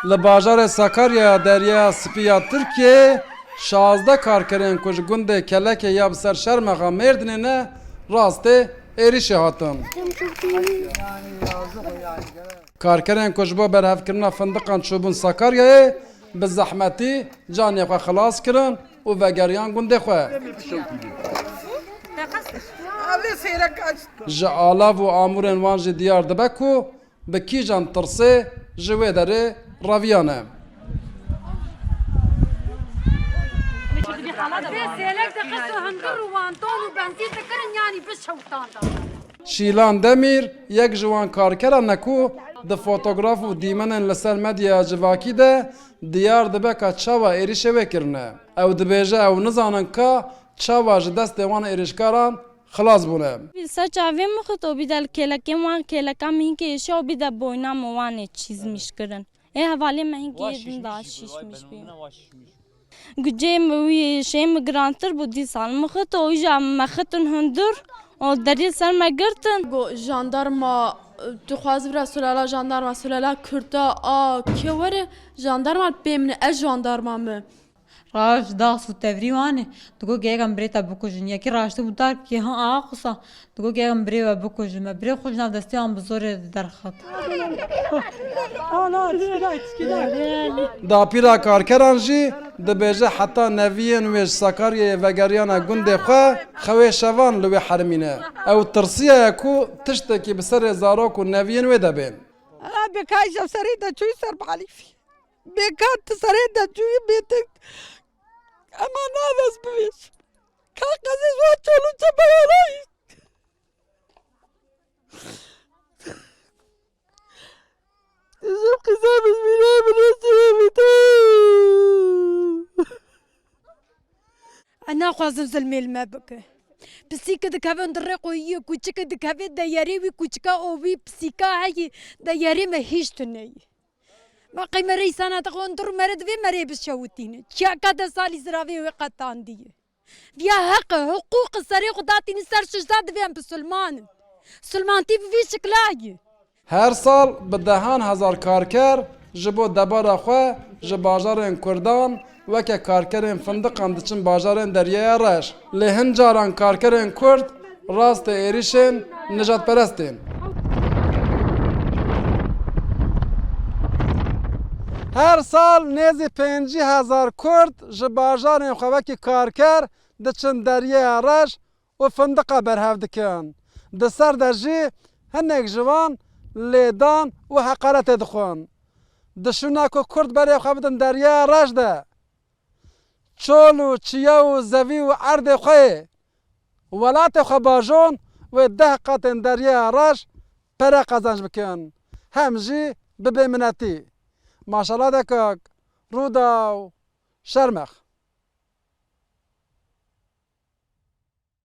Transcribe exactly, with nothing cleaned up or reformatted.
Li bajarê Sakaryaya Derya Spî ya Tirkiyeyê şazdeh karkerên ku ji gundê Kelekê ya bi ser Şermexa Mêrdinê ne, rastê êrişê hatin. Karkerên ku ji bo berhevkirina findiqan çûbûn Sakaryayê, bi zehmetî canê xwe xilas kirin û vegeriyan gundê xwe. Ji alav û amûrên wan jî diyar dibe ku bi kîjan tirsê ji wê derê reviyane. Vê sêlek diqist û hundir û wanton û benzîn dikirin, yanî bi şewtan de. Şîlan Demîr yek ji wan karkeran e ku di fotograf û dîmenên li ser medyaya civakî de diyar dibe ka çawa êrişê wê kirine. Ew dibêje ew nizanin ka çawa ji destê wan êrişkaran xilas bûne. Li ser çavê min xwe tobî de li kêlekên wan kêleka min hînkê êşiya û bî de boyna min wan ê çîzmîş kirin. Ê hevalê me hînkê yê din da şişmiş bî. Gucê min wî êşê min girantir bû dîsal. Min xwe to îja me xitin hundir û derî ser me girtin. Go jandarma, tu xwaz vira sulala jandarma, sulala Kurda a kê were, jandarma pê min e, ez jandarma me. Raş, dax û tevrî wan e. Digo gerek em birê te bikujin. Yekî raştî bû dar kê ha a qusa. Digo gerek em birê we bikujin. Me birê xwe ji nav destê wan bi zorê derxist. Dapîra karkeran jî dibêje heta neviyên wê ji Sakaryayê vegeriyane gundê xwe, xewê şevan li wê herimîne. Ew tirsiyaye ku tiştekî bi serê zarok û neviyên wê de bên. Bêka ji serê de çûyî ser balîfî. Bêka tu serê de çûyî bê tu. Ema navez bivêj. Ka qezê ji wan çol û çepeyanayî. Ji qîza bizmîne min ê çi bîte. Ez naxwazim zilmê li me bike. Pisîke dikeve di rê qoyiyê, kûçike dikeve deyerê wî, kûçika o wî pisîka heyî, deyerê me hîç tune ye. Ma qey mere îsana dixwe hundir û mere divê merê bişewitîne. Çiyaka deh salî ziravê wê qetandiye. Viya heq e, hiqûq e, serê xwe datîne ser şişda, divê em bisilman in. Silmantî bi vî şikla ye. Her sal bi dehan hezar karker ji bo debara xwe ji bajarên Kurdan weke karkerên findiqan diçin bajarên Deryaya Reş. Lê hin caran karkerên Kurd rastê êrişên nijadperest ên. Her sal nêzî pêncî hezar Kurd ji bajarên xwe wekî karker diçin Deryaya Reş û findiqa berhev dikin. Di ser de jî hinek ji wan lêdan û heqaretê dixwin. Di şûna ku Kurd berê xwe bidin Deryaya Reş de, çol û çiya û zevî û erdê xwe yê welatê xwe bajon wê deh qatên Deryaya Reş pere qezenc bikin, hem jî bi bêminetî. Maşala dekak, Rûdaw, Şermex.